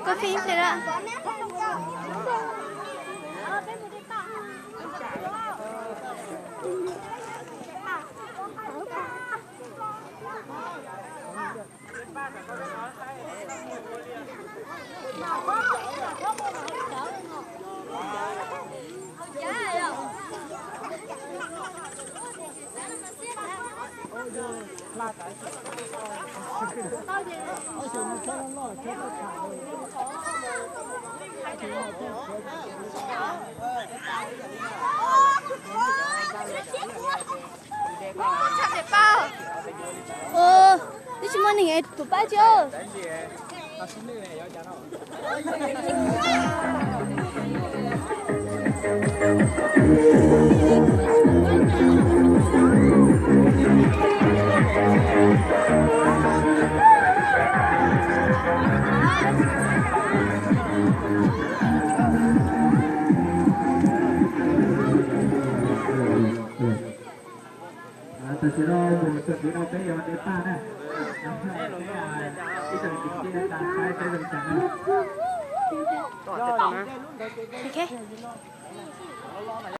Koj fij li da. Twb tsis muaj neeg es tus pab tsis. Tam sim no mus txog kwv no peb yuav de paj na. Ib tsoom kwv tij tas saib peb zoo cas na.